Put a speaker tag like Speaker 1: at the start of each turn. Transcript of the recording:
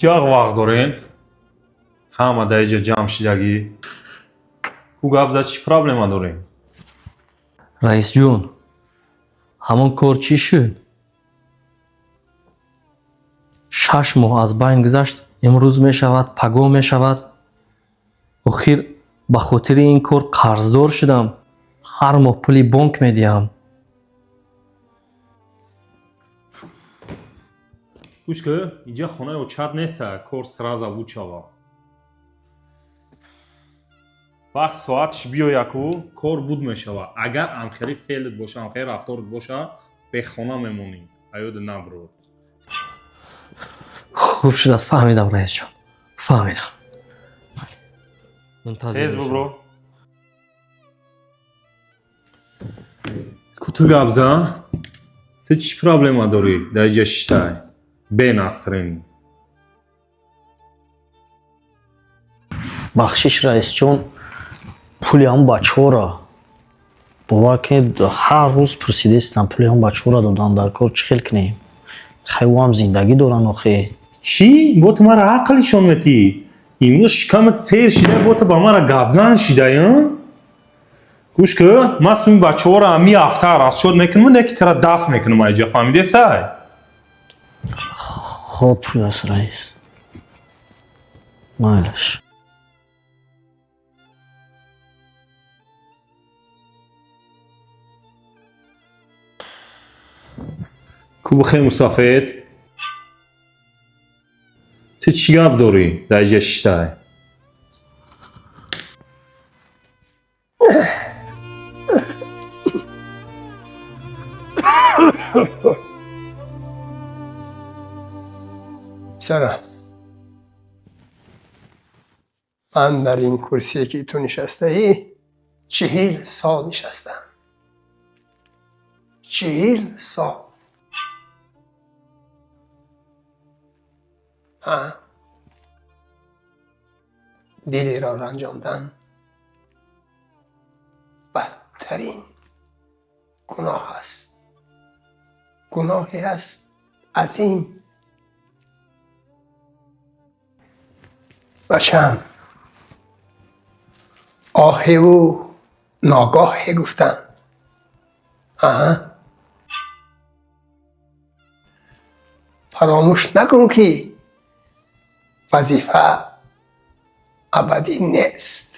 Speaker 1: Чӣ вақт дорем? Ҳама дар иҷа ҷамъ шидагӣ. Ку гап зад, чӣ проблема дорем?
Speaker 2: Раисҷон, ҳамон кор чӣ шуд? 6 моҳ аз байн гузашт, имрӯз мешавад, пагоҳ мешавад. Охир ба хотири ин кор қарздор шудам, ҳар моҳ пули бонк медиҳам.
Speaker 1: Гӯш ки, иҷа хонаи очат неста, кор сразу буд шава. Вақт соатш биёяку кор буд мешава. Агар амхели феълат боша, амхели рафторат боша, бехона мемонӣ. Аёда набро.
Speaker 2: Хуб шудааст, фаҳмидам, раисҷон, фаҳмидам. Мунтазир
Speaker 1: Тез
Speaker 2: мешавам.
Speaker 1: бубро. Ку ту гап зан? Ту чӣ проблема дорӣ дар иҷа шиштай? Бе Насрин.
Speaker 3: Бахшиш, раисҷон, пули ҳам бачаҳоро, бовар кунед, ҳар рӯз пурсидаистам. Пули ҳам бачаҳоро додан дар кор, чӣ хел кунем? Хай, ӯ ҳам зиндагӣ доранд охе.
Speaker 1: Чӣ? Бо ту мара ақлишон метӣ? Имрӯз шикамат сер шида, бо ту ба мара гапзан шидай, а? Гӯш ки, ман суми бачаҳоро ҳами ҳафта расчёт мекунам, не ки тара даф мекунам айҷа, фаҳмидесай?
Speaker 3: Хоб шудааст, раис, майлаш.
Speaker 1: Ку бихе, мусафед? Ту чӣ гап дорӣ дар иҷа шиштай?
Speaker 4: پسرم، من در این کرسی که تو نشسته ای 40 سال نشستم، 40 سال. ها، دلی را رنجاندن بدترین گناه است، گناهی است عظیم. بچم، آه و ناگاه گفتن. آها، فراموش نکن که وظیفه ابدی نیست.